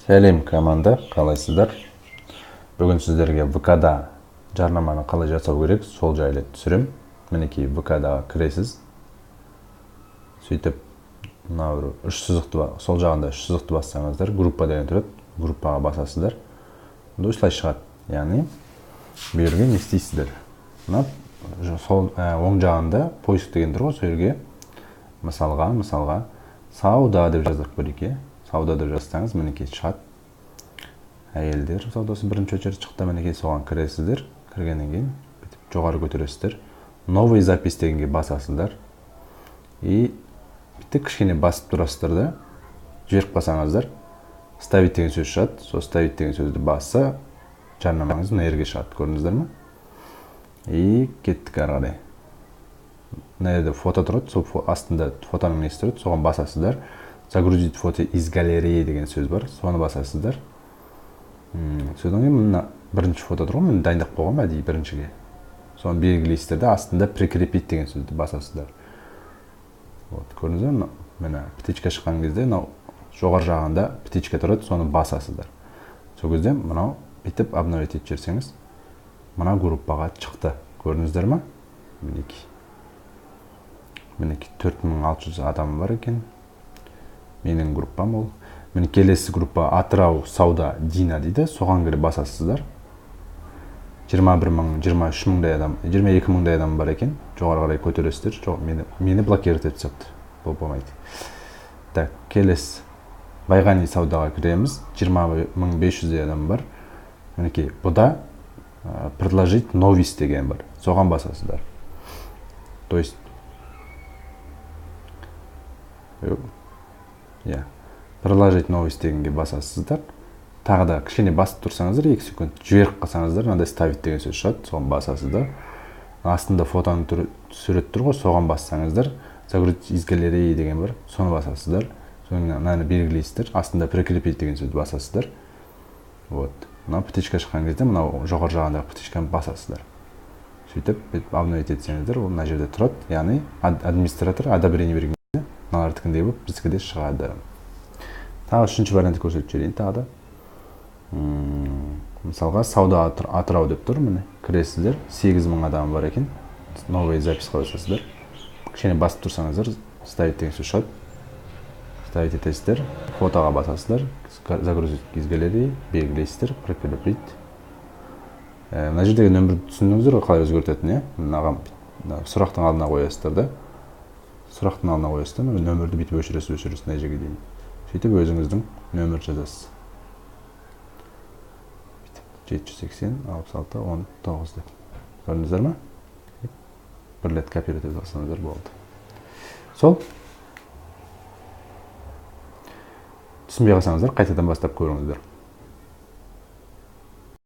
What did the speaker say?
Сәлем, команда, қалайсыздар? Бүгін сіздерге ВК-да жарнаманы қалай жасау керек, сол жайлы түсірем. Мінекей, ВК-да кіресіз. Сөйтіп, мына бір үш сызықты, сол жағында үш сызықты бассаңыздар, группа деген тұрады. Группаға басасыздар. Онда осылай шығады. Яғни, бұл жерге не істейсіздер? Мына сол оң жағында поиск деген тұр ғой, сол жерге мысалға сауда деп жаздырып көрейік, иә? Сауда деп жазсаңыз, мінекей шығады. Әйелдер саудасы бірінші очередь шықты, мінекей соған кіресіздер. Кіргеннен кейін бүйтіп жоғары көтересіздер. Новый запись дегенге басасыздар. И бүйтіп кішкене басып тұрасыздар да, жіберіп қалсаңыздар, ставить деген сөз шығады. Сол ставить деген сөзді басса, жарнамаңыз мына жерге шығады, көрдіңіздер ме? И кеттік ары қарай. Мына жерде фото тұрады, сол астында фотоның несі тұрады, соған басасыздар. Загрузить фото из галереи деген сөз бар, соны басасыздар. Содан кейін мына бірінші фото тұр ғой, мен дайындап қойғанмын әдейі біріншіге. Соны белгілейсіздер де, астында прикрепить деген сөзді басасыздар. Вот, көрдіңіз бе? Міне, птичка шыққан кезде мынау жоғары жағында птичка тұрады, соны басасыздар. Сол кезде мынау бүйтіп обновить етіп жіберсеңіз, мына группаға шықты. Көрдіңіздер ме? Мінекей. Мінекей 4600 адам бар екен. Менің группам ол. Міне, келесі группа Атырау сауда Дина дейді. Соған кіріп басасыздар. 21 мың, 23 мыңдай адам, 22 мыңдай адам бар екен. Жоғары қарай көтересіздер. Жоқ, мені блокировать етіп тастапты. Бұл болмайды. Так, келесі Байғани саудаға кіреміз. 20 500-дей адам бар. Мінекей, бұда предложить новость деген бар. Соған басасыздар. То есть, иә, предложить новость дегенге басасыздар. Тағы да кішкене басып тұрсаңыздар, 2 секунд жіберіп қалсаңыздар, мынандай ставить деген сөз шығады, соған басасыздар. Астында фотоның сурет тұр ғой, соған бассаңыздар, загрузить из галереи деген бар, соны басасыздар. Содан кейін мынаны белгілейсіздер, астында прикрепить деген сөзді басасыздар. Вот, мына птичка шыққан кезде мынау жоғары жағындағы птичканы басасыздар. Сөйтіп бүйтіп обновить етсеңіздер, ол мына жерде тұрады. Яғни администратор одобрение берген кезде мыналардікіндей болып біздікі де шығады. Тағы үшінші вариантты көрсетіп жіберейін тағы да. Мысалға сауда Атырау деп тұр, міне кіресіздер, 8000 адам бар екен. Новый запись қойсаңыздар, кішкене басып тұрсаңыздар, ставить деген сөз шығады. Ставить етесіздер, фотоға басасыздар, загрузить из галереи белгілейсіздер, прикрепить. Мына жердегі нөмірді түсіндіңіздер ғой, қалай өзгертетінін, иә? Мынаған, мына сұрақтың алдына қоясыздар да, сұрақтың алдына қоясыздар, мына нөмірді бүйтіп өшіресіз, өшіресіз мына жерге дейін. Сөйтіп өзіңіздің нөмірді жазасыз. Бүйтіп 780, 66, 19 деп. Көрдіңіздер ме? Бір рет копировать етіп алсаңыздар болды. Сол. Түсінбей қалсаңыздар, қайтадан бастап көріңіздер.